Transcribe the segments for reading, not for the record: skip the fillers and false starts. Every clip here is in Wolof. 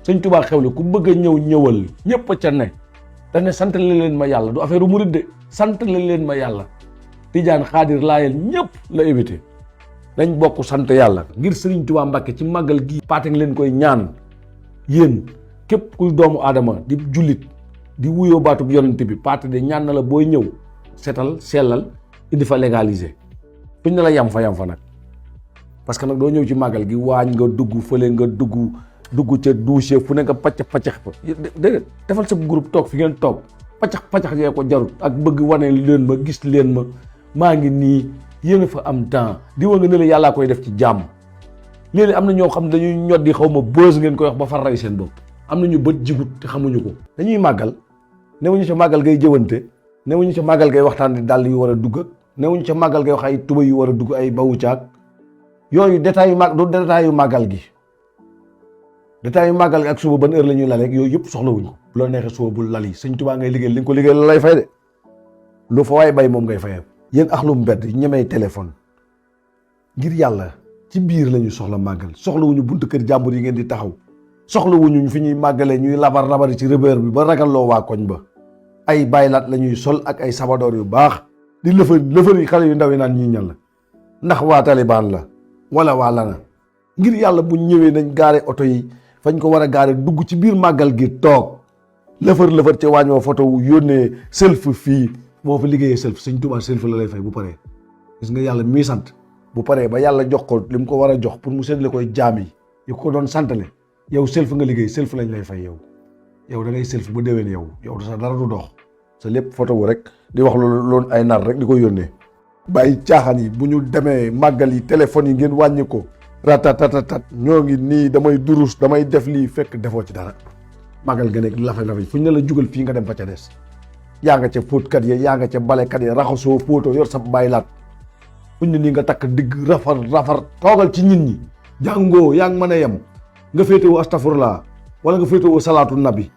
sëñ Tuubaa xewle ku bëgg a ñëw ñëwal ñëpp a ca ne dane sant leen ma yàlla du affaire murid de sant leen ma yàlla Tijaan Xaadir Laayeen ñëpp la évité dañ bokk sant yàlla ngir sëriñ Tuubaa Mbàkke ci màggal gi paate ngi leen koy ñaan yéen képp kuy doomu aadama di jullit di wuyoo baatub yonent bi paate de ñaan na la booy ñëw setal sellal indi fa légaliser fuñ ne la yam fa nag parce que nag doo ñëw ci màggal gi waañ nga dugg fële nga dugg ca douche fu ne nga paccax fa déedéet defal sa groupe toog fi ngeen toog paccax yee ko jarut ak bëgg wane leen ma gis leen ma maa ngi nii yéen fa am temps di wa nga ne la yàllaa koy def ci jàmm léeg-léeg am na ñoo xam ne dañuy ñoddi xaw ma bës ngeen koy wax ba far rey seen bopp am na ñu bët jigut te xamuñu ko dañuy màggal newuñu ca màggal ngay jëwante newuñu ca màggal ngay waxtaan di dàll yu war a dugg newuñu ca màggal ngay wax ay tuba yu war a dugg ay bawu caag yooyu détail yu màggal gi détail yu màggal gi ak suba ban heure la ñuy laleeg yooyu yëpp soxlawuñ ko bu la neexee suba bul lal yi sëñ Tuubaa ngay liggéey li nga ko liggéey la lay fay de lu fa waay bay moom ngay fayal yéen axlu mbedd ñemey téléphone ngir yàlla ci biir la ñu soxla màggal soxlawuñu buntu kër jàmbur yi ngeen di taxaw soxlawuñu fi ñuy màggalee ñuy labar ci rëbër bi ba ragalloo waa koñ ba ay baylaat la ñuy sol ak ay sabadoor yu baax di lëfër yi xale yu ndaw yi naan ñii ñan la ndax waa Taliban la wala waa lana ngir yàlla bu ñëwee nañ gaare oto yi fañ ko war a gaare dugg ci biir màggal gi toog lëfër ca waañ wa photo wu yónnee self fii boo fa liggéeyee self sëñ Tuubaa self la lay fay bu paree gis nga yàlla mii sant bu paree ba yàlla jox ko li mu ko war a jox pour mu seddale koy jaam yi ko doon santale yow self nga liggéey self lañ lay fay yow da ngay self bu déwén yow sa dara du dox sa lépp photo wu rek di wax loolu ay nar rek di ko yónnee bàyyi caaxaan yi bu ñu demee màggal yi téléphone yi ngeen wàññi ko ratatatatat ñoo ngi nii damay durus damay def lii fekk defoo ci dara màggal ga nekk lafe fu ñu ne la jugal fii nga dem fa ca des yaa nga ca fóotkat ya yaa nga ca balekat ya raxasoo póoto yor sa baylaat fu ñu ne nii nga takk digg rafar toogal ci nit ñi jàngoo yaa ngi mën a yem nga féetewoo astafurlaa wala nga féetewoo salaatu nabi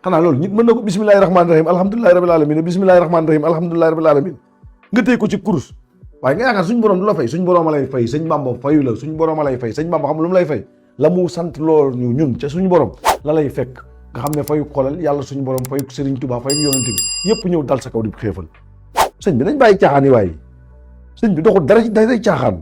xanaa loolu nit mën na ko bismillahi rahmaani rahim alhamdulillahi rabbil alamin bismillahi rahmaani rahim alhamdulillahi rabbil alamin nga téye ko ci kurus waaye nga yaakaar suñ borom du la fay suñ borom a lay fay sëñ Bamba fayu la suñ borom a lay fay sëñ Bamba xam lu mu lay fay la mu sant loolu ñun ca suñu borom la lay fekk nga xam ne fayu xoolal yàlla suñu borom fayu Serigne Touba fayu yonent bi yëpp ñëw dal sa kaw di xeefal sëñ bi nañ bàyyi caaxaan yi waaye sëñ bi doxul dara day caaxaan